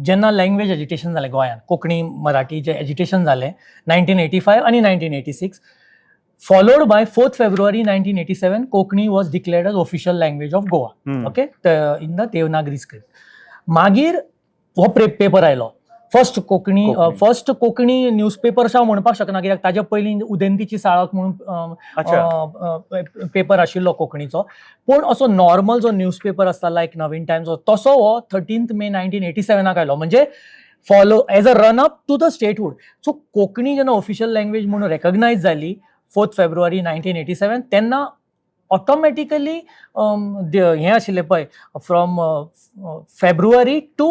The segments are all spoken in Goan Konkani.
जेन्ना लँग्वेज एजिटेशन जालें गोंयांत, कोंकणी मराठीचें एजिटेशन जालें 1985 आनी 1986, followed by 4th February 1987, Konkani was declared as official language of Goa, okay, in the Devanagari script. मागीर हो पेपर आयलो first Konkani. Konkani. First Konkani newspaper अशें हांव म्हणपाक शकना, कित्याक ताच्या पयलीं उदेंतीची साळक म्हणून पेपर आशिल्लो कोंकणीचो. पूण असो नॉर्मल जो न्यूजपेपर आसता, लायक नवीन टायम्स, तसो हो 13th May 1987 आक आयलो, म्हणजे follow as a run up to the statehood. So Konkani जेन्ना ऑफिशियल लँग्वेज म्हणून रेकग्नायज जाली 4th February 1987, तेन्ना ऑटोमॅटिकली हें आशिल्लें पळय, from February to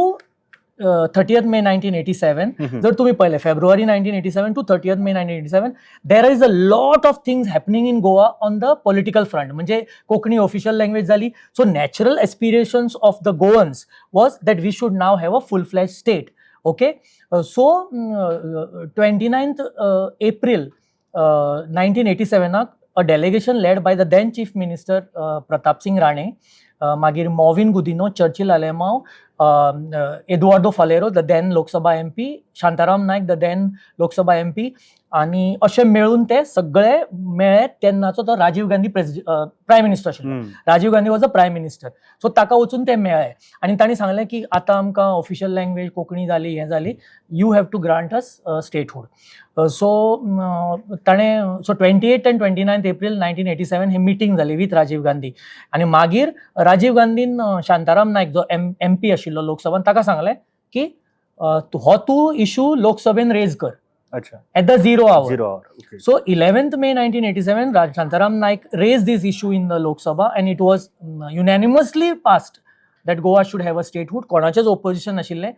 30th May 1987, जर तुम्ही पळयलें, February 1987 to 30th May 1987, there is a lot of things happening in Goa on the political front. म्हणजे कोंकणी ऑफिशियल लँग्वेज जाली, so natural aspirations of the Goans was that we should now have a full fledged state, okay? So 29th April 1987 आक a delegation led by the then Chief Minister Pratap Singh Rane, मागीर Mauvin Godinho, Churchill Alemao, Eduardo Faleiro, the then Lok Sabha MP, Shantaram Naik, the then Lok Sabha MP, आनी अशे मेळून ते सगळे मेळ्ळे. तेन्नाचो तो राजीव गांधी प्रायम मिनिस्टर आशिल्लो. Rajiv Gandhi was a Prime Minister, so ताका वचून ते मेळ्ळे आनी तांणी सांगलें की आतां आमकां ऑफिशियल लँग्वेज कोंकणी जाली, हें जाली, you have to grant us statehood. So ताणें, so 28 and 29 April 1987 he meeting जाली विथ राजीव गांधी. आनी मागीर राजीव गांधीन शांताराम नायक जो एमपी आशिल्लो लोकसभान, ताका सांगलें की हो तूं इशू लोकसभेन रेज कर at the zero hour. Zero hour, okay. So 11th May 1987, Shantaram Naik raised this issue in the Lok Sabha and it was unanimously passed that Goa should have a statehood. कोणाचेच opposition नाशिल्लें.